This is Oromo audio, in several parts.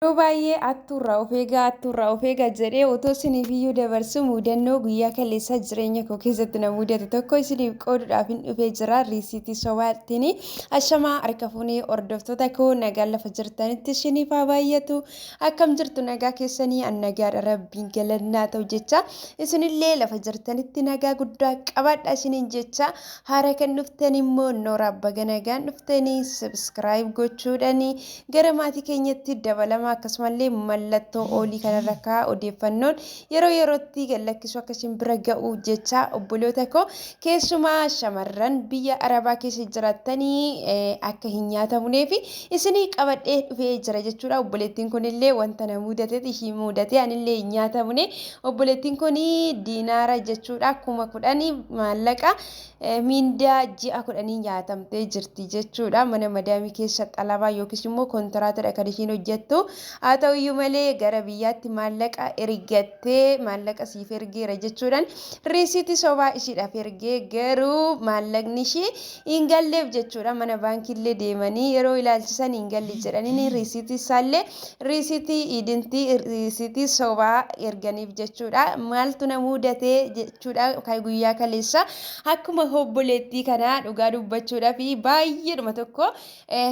Yeroo baay'ee attuurraa of eegaa attuurraa of eegaa jedhee otoo isiniif iyyuu dabarsu mudannoo guyyaa kaleessaa jireenya koo keessatti na mudate tokko isiniif qooduudhaaf hin dhufee jira. Riisiitii sobaattiin ashamaa harka fuunee hordoftoota koo nagaan lafa jirtanitti isiniif haa baay'atu. Akkam jirtu nagaa keessanii an nagaadha rabbiin galannaa ta'u jecha isinillee lafa jirtanitti nagaa guddaa qabaadha isiniin jecha haara kan dhuftan immoo nooraa baga nagaan dhuftanii subscribe gochuudhaanii gara maatii keenyatti dabalama akkasumallee mallattoo oolii kanarra kaa'aa odeeffannoon yeroo yerootti gadlakkisu akka isin bira ga'u jecha obboloota koo keessumaa shamarran biyya arabaa keessa jiraatanii akka hin nyaatamneef isinii qabadhee dhufee jira jechuudha. Obboleettiin kunillee wanta na mudateeti ishii mudate anillee hin nyaatamne. Obboleettiin kun diinaara jechuudha 10,000 maallaqa miindaa ji'a kudhanii nyaatamtee jirti jechuudha. Mana madaamii keessa xalabaa yookiis immoo kontiraatadha kan ishiin hojjettu. Haa ta'u iyyuu malee gara biyyaatti maallaqa ergattee maallaqa siif ergeera jechuudhaan riisiitii sobaa ishiidhaaf ergee garuu maallaqni ishii hin galleef jechuudha. Mana baankiillee deemanii yeroo ilaalchisan hin galle jedhanii riisiitii isaallee riisiitii idintii riisiitii sobaa erganiif jechuudha. Maaltu na mudatee jechuudha guyyaa kaleessa akkuma obboleettii kanaa dhugaa dubbachuudhaaf baay'eedhuma tokko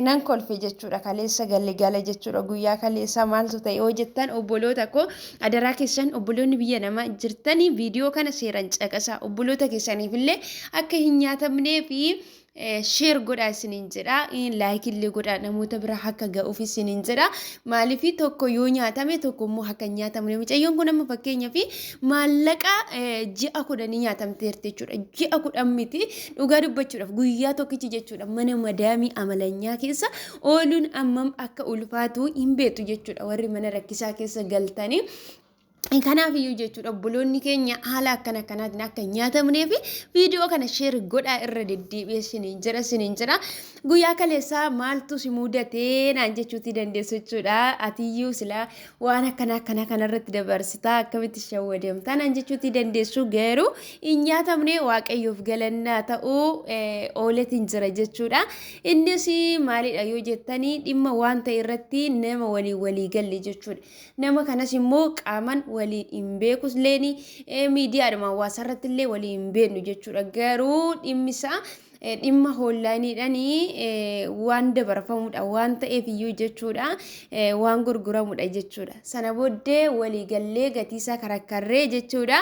nan kolfe jechuudha. Kaleessa galle gala jechuudha. Guyyaa kaleessa maaltu ta'e yoo jettan obboloota koo adaraa keessan obboloonni biyya namaa jirtanii viidiyoo kana seeraan caqasaa obboloota keessaniif illee akka hin nyaatamnee fi share godhaa isiniin jedha. Like illee godhaa namoota bira akka ga'uuf isiniin jedha. Maaliif tokko yoo nyaatame tokko immoo akka hin nyaatamne mucayyoon kun amma fakkeenyaaf maallaqa ji'a kudhanii nyaatamteerti jechuudha. Ji'a 10 miti dhugaa dubbachuudhaaf guyyaa tokkichi jechuudha. Mana madaamii amalanyaa keessa ooluun ammam akka ulfaatu hin beektu jechuudha. Warri mana rakkisaa keessa galtanii. Kanaaf iyyuu jechuudha obboloonni keenya haala akkana akkanaatiin akka hin nyaatamneef viidiyoo kana share godhaa irra deddeebi'ee isiniin jedha isiniin jedha. Guyyaa kaleessaa maaltu si mudatee naan jechuutii dandeessu jechuudha. Atiyyuu silaa waan akkana akkana kanarratti dabarsitaa akkamitti shawwadamtaa naan jechuutii dandeessu garuu hin nyaatamne waaqayyoof galannaa ta'uu ooletiin jira jechuudha. Innis maalidha yoo jettanii dhimma waan ta'e irratti nama waliin walii galle jechuudha. Nama kanas immoo qaaman waliin hin beekus leeni miidiyaadhuma hawaasa irratti illee waliin hin beeknu jechuudha. Garuu dhimmi isaa dhimma hoonlaayiniidhaan waan dabarfamudha waan ta'eef iyyuu jechuudha waan gurguramudha jechuudha. Sana booddee waliigallee gatiisaa karakkarree jechuudha.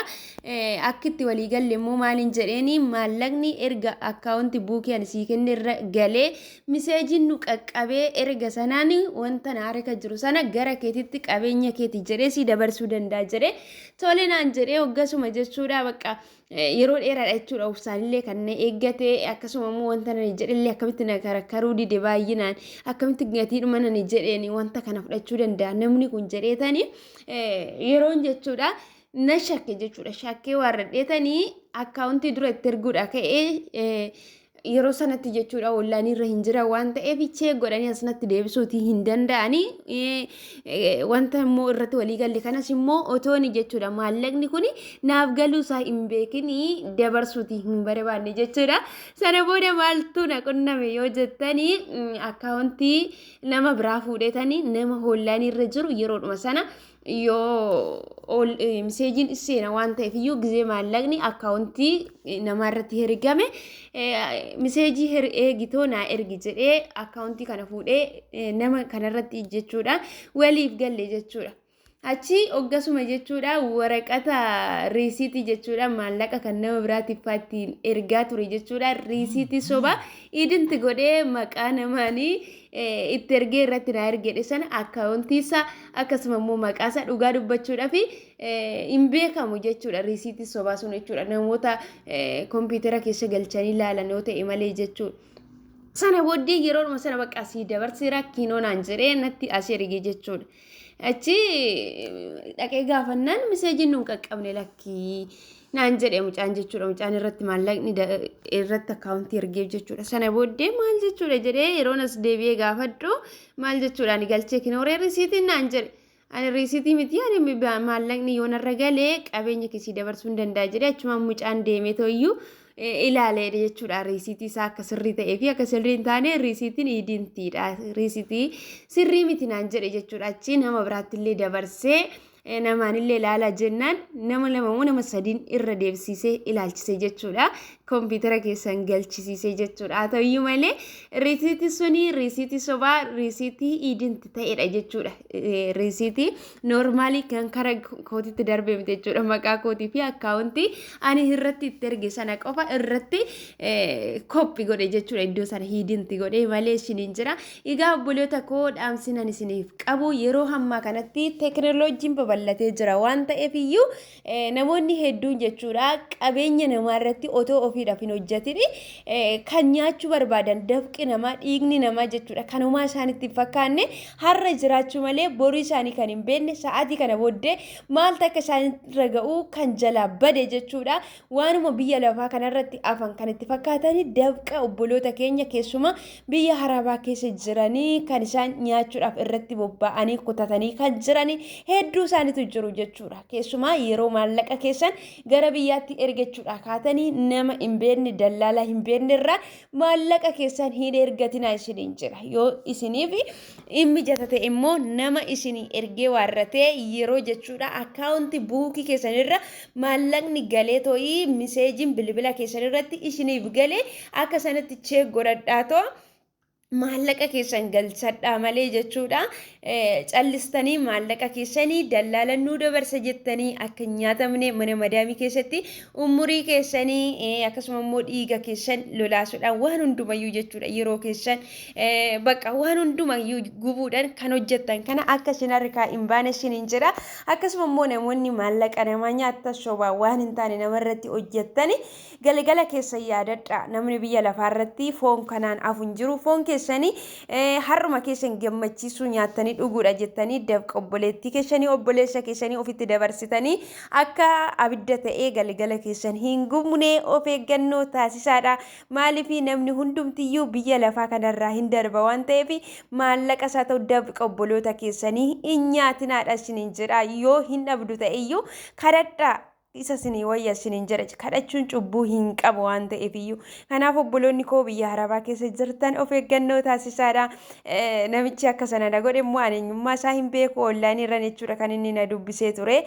Akka itti waliigalle immoo maaliin jedheeni maallaqni erga akkaawunti buukii ani sii kenne irra galee miseejiin nu qaqqabee erga sanaan wanta na harka jiru sana gara keetitti qabeenya keeti jedhee sii dabarsuu danda'a jedhee tole naan jedhee hoggasuma jechuudha bakka yeroo dheeraadha jechuudha obsaanillee kan na eeggate akkasuma immoo wanta nani jedhellee akkamitti na karakkaruu dide baay'inaan akkamitti gatiidhuma nani jedheen wanta kana fudhachuu danda'a namni kun jedheetani yeroon jechuudha na shakke jechuudha shakkee waarradheetanii akkaawuntii dura itti erguudha ka'ee yeroo sanatti jechuudha ollaan irra hin jiran waan ta'eef chee godhanii asnatti deebisuutii hin danda'anii wanta immoo irratti walii galle kanas immoo otooni jechuudha maallaqni kun naaf galuu isaa hin beekinii dabarsuutii hin barbaanne jechuudha. Sana booda maaltu na qunname yoo jettanii akkaawuntii nama biraa fuudhetanii nama hollaan irra jiru yeroodhuma sana yoo miseejiin seena waan ta'eef iyyuu gizee maallaqni akkaawuntii namaa irratti ergame miseejii eegitoo naa ergi jedhee akkaawuntii kana fuudhee nama kanarratti jechuudha waliif galle jechuudha. Achi hoggasuma jechuudha waraqata riisiitii jechuudha maallaqa kan nama biraatiif ittiin ergaa ture jechuudha riisiitii soba idinti godhee maqaa namaanii itti ergee irratti naa ergedhe sana akkaawuntii isaa akkasuma immoo maqaa isaa dhugaa dubbachuudhaaf hin beekamu jechuudha riisiitii sobaa sun jechuudha namoota kompiitara keessa galchanii ilaalan yoo ta'e malee jechuudha. Sana booddee yeroodhuma sana bakka asii dabarseera kiinoo naan jedhee natti as erge jechuudha. Achi dhaqee gaafannaan miseejiin nuun qaqqabne lakkii naan jedhe mucaan jechuudha. Mucaan irratti maallaqni irratti akkaawuntii ergeef jechuudha. Sana booddee maal jechuudha jedhee yeroon as deebi'ee gaafadhu maal jechuudha ani galchee kinooree risiitiin naan jedhe. Ani risiitii miti ani maallaqni yoo narra galee qabeenya keessi dabarsuu hin danda'a jedhee achumaan mucaan deemee tooyyuu ilaalee jechuudha. Riisiitii isaa akka sirrii ta'ee fi akka sirrii hin taane riisiitiin idintiidha. Riisiitii sirrii miti naan jedhe jechuudha. Achi nama biraatti illee dabarsee namaanillee ilaalaa jennaan nama lama moo nama sadiin irra deebisiisee ilaalchise jechuudha. Kompiitara keessan galchisiise jechuudha. Haa ta'uyyuu malee riisiitii suni riisiitii sobaa riisiitii idinti ta'edha jechuudha. Riisiitii noormaalii kan kara kootitti darbe miti jechuudha. Maqaa kootii fi akkaawuntii ani irratti itti erge sana qofa irratti koppi godhe jechuudha. Iddoo sana hidinti godhe malee isiniin jira. Egaa obboloota koo, dhaamsinan isiniif qabu, yeroo ammaa kanatti teekinooloojiin babal'atee jira waan ta'eef iyyuu namoonni hedduun jechuudha qabeenya namaa irratti otoo ofiidhaaf hin hojjetin kan nyaachuu barbaadan, dafqi namaa, dhiigni namaa jechuudha kanumaa isaanitti hin fakkaanne, har'a jiraachuu malee borii isaanii kan hin beekne, sa'aatii kana booddee maaltu akka isaanirra ga'u kan jalaa bade jechuudha. Waanuma biyya lafaa kanarratti hafan kan itti fakkaatanii dafqa obboloota keenya keessumaa biyya harabaa keessa jiranii kan isaan nyaachuudhaaf irratti bobba'anii kutatanii kan jiranii hedduu isaaniitu jiru jechuudha. Keessumaa yeroo maallaqa keessan gara biyyaatti ergachuudha kaatanii nama hin beekne, dallaalaa hin beekne irraa maallaqa keessan hin ergatinaa isiniin jira. Yoo isiniif hin mijata ta'e immoo nama isinii ergee waarratee yeroo jechuudha akkaawunti buukii keessan irra maallaqni galee too'ii miseejiin bilbila keessan irratti isiniif galee akka sanatti check godhadhaa too maallaqa keessan galchadhaa malee jechuudha. Callistanii maallaqa keessanii dallaalannuu dabarsa jettanii akka hin nyaatamne, mana madaamii keessatti umurii keessanii akkasuma immoo dhiiga keessan lolaasuudhaan waan hundumayyuu jechuudha yeroo keessan bakka waan hundumayyuu gubuudhaan kan hojjettan kana akka isin harkaa hin baane isiniin jira. Akkasuma immoo namoonni maallaqa namaa nyaattan, sobaa waan hin taane namarratti hojjettani, galgala keessa yaadadha. Namni biyya lafaarratti foon kanaan hafu hin jiru. Foon keessanii har'uma keessan gammachiisuu, nyaattanii dhuguudha jettanii dafqa obboleettii keessanii, obboleessa keessanii ofitti dabarsitanii akka abidda ta'ee galgala keessan hin gubne of eeggannoo taasisaadha. Maaliif namni hundumtiyyuu biyya lafaa kanarraa hin darba waan ta'eef maallaqa isaa ta'u dafqa obboloota keessanii hin nyaatinaadha isiniin jedha. Yoo hin dhabdu ta'eyyuu kadhadhaa. Isa isinii wayya isiniin jedha. Kadhachuun cubbuu hin qabu waan ta'eef iyyuu. Kanaaf obboloonni koo biyya harabaa keessa jirtan of eeggannoo taasisaadha. Namichi akka sana na godhe immoo ani eenyummaa isaa hin beeku, onlaayinii irra jechuudha kan inni na dubbisee ture.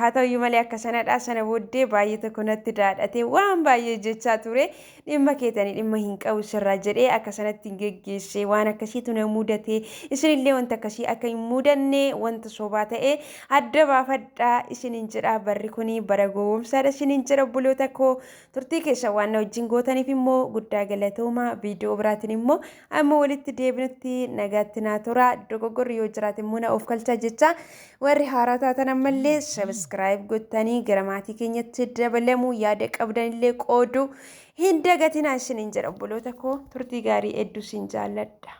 Haa ta'uyyuu malee akka sanadha. Sana booddee baay'ee tokko natti daadhatee waan baay'ee jechaa ture. Dhimma keetanii dhimma hin qabu sirraa jedhee akka sanatti hin geggeesse. Waan akkasiitu na mudate. Isinillee wanta akkasii akka hin mudanne wanta sobaa ta'e adda baafadhaa isiniin jedha. Barri kuni bara gowwoomsaadha isiniin jedha obboloota koo. Turtii keessa waan na wajjin gootaniif immoo guddaa galatooma. Viidiyoo biraatiin immoo amma walitti deebinutti nagaatti naa tura. Dogoggorri yoo jiraate immoo na of kalchaa jecha, warri haaraa taatan ammallee subscribe gottanii gara maatii keenyatti dabalamuu, yaada qabdanillee qoodu hin dagatinaa isiniin jedha obboloota koo. Turtii gaarii, hedduu isin jaalladha.